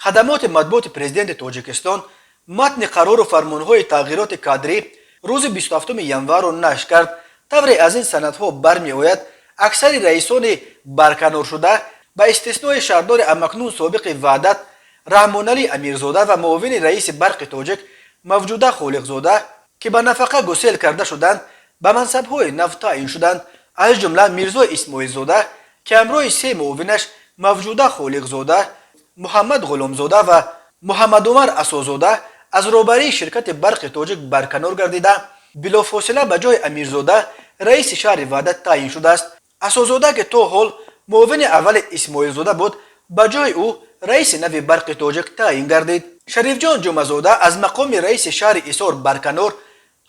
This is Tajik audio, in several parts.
Хадамоти матбуоти Президенти Тоҷикистон матни қарору фармонҳои тағйироти кадрӣ рӯзи 27 январро нашр кард. Тавре аз ин санадҳо бармеояд, аксари раисони барканоршуда, ба истиснои шаҳрдори амакнун собиқи Ваҳдат Раҳмоналӣ Амирзода ва муовини раиси Барқи Тоҷик Мавҷуда Холиқзода, ки ба нафақа гусел карда шуданд, ба мансабҳои нав таъин шуданд. Аз ҷумла Мирзо Исмоилзода, ки ҳамроҳи се муовинаш Мавҷуда Холиқзода, Муҳаммад Ғуломзода ва Муҳаммадумар Асозода аз роҳбарии ширкати Барқи Тоҷик барканор гардида, билофосила ба ҷои Амирзода раиси шаҳри Ваҳдат таъин шудааст. Асозода, ки то ҳол муовини аввали Исмоилзода буд, ба ҷои ӯ раиси нави Барқи Тоҷик таъин гардид. Шарифҷон Ҷумъазода аз мақоми раиси шаҳри Исор барканор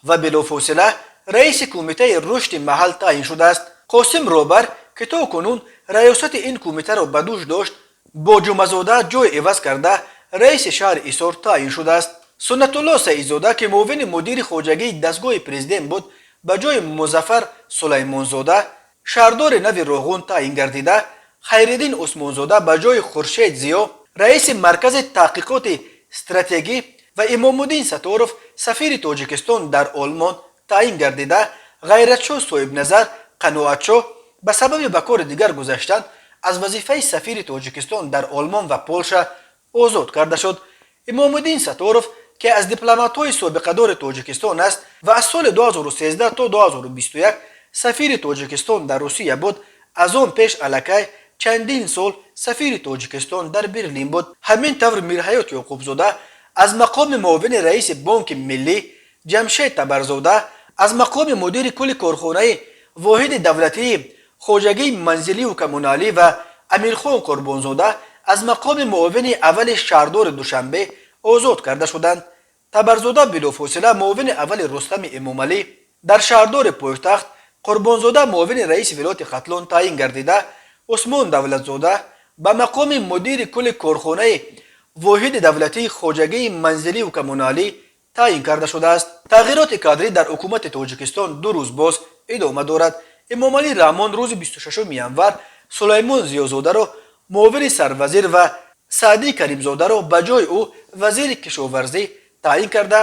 ва билофосила раиси Кумитаи рушди маҳал таъин шудааст. Қосим Робар, ки то кунун раёсати ин кумитаро ба дӯш дошт, бо Ҷумъазода ҷой иваз карда, раиси шаҳри Исор таъин шудааст. Суннатулло Саидзода, ки муовини мудири хоҷагии дастгоҳи президент буд, ба ҷои Музаффар Сулаймонзода шаҳрдори нави Роғун таъин гардида, Хайриддин Усмонзода ба ҷои Хуршед Зиё раиси Маркази таҳқиқоти стратегӣ ва Имомуддин Сатторов сафири Тоҷикистон дар Олмон таъин гардида, Ғайратшоҳ Соҳибназар Қаноатшоҳ ба сабаби ба кори дигар гузаштан аз вазифаи сафири Тоҷикистон дар Олмон ва Полша озод карда шуд. Имомуддин Сатторов, ки аз дипломатҳои собиқадори Тоҷикистон аст ва аз соли 2013 то 2021 сафири Тоҷикистон дар Русия буд, аз он пеш аллакай чандин сол сафири Тоҷикистон дар Берлин буд. Ҳамин тавр, Мирҳаёт Ёқубзода аз мақоми муовини раиси Бонки Миллӣ, Ҷамшед Табарзода аз мақоми мудири кулли корхонаи воҳиди давлатии хоҷагии манзилию коммуналӣ ва Амирхон Қурбонзода аз мақоми муовини аввали шаҳрдори Душанбе озод карда шуданд. Табарзода билофосила муовини аввали Рустами Эмомалӣ дар шаҳрдори пойтахт, Қурбонзода муовини раиси вилояти Хатлон таъин гардида, Усмон Давлатзода ба мақоми мудири кулли корхонаи воҳиди давлатии хоҷагии манзилию коммуналӣ таъин карда шудааст. Тағйироти кадрӣ дар ҳукумати Тоҷикистон 2 рӯз боз идома дорад. Эмомалӣ Раҳмон рӯзи 26 январ Сулаймон Зиёзодаро муовини сарвазир ва Саъдӣ Каримзодаро ба ҷои ӯ вазири кишоварзӣ таъин карда,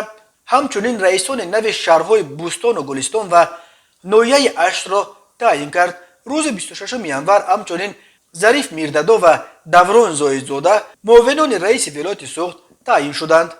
ҳамчунин раисони нави шаҳрҳои Бӯстону Гулистон ва ноҳияи Аштро таъин кард. Рӯзи 26 январ ҳамчунин Зариф Мирдадо ва Даврон Зоидзода муовинони раиси вилояти Суғд таъин шуданд.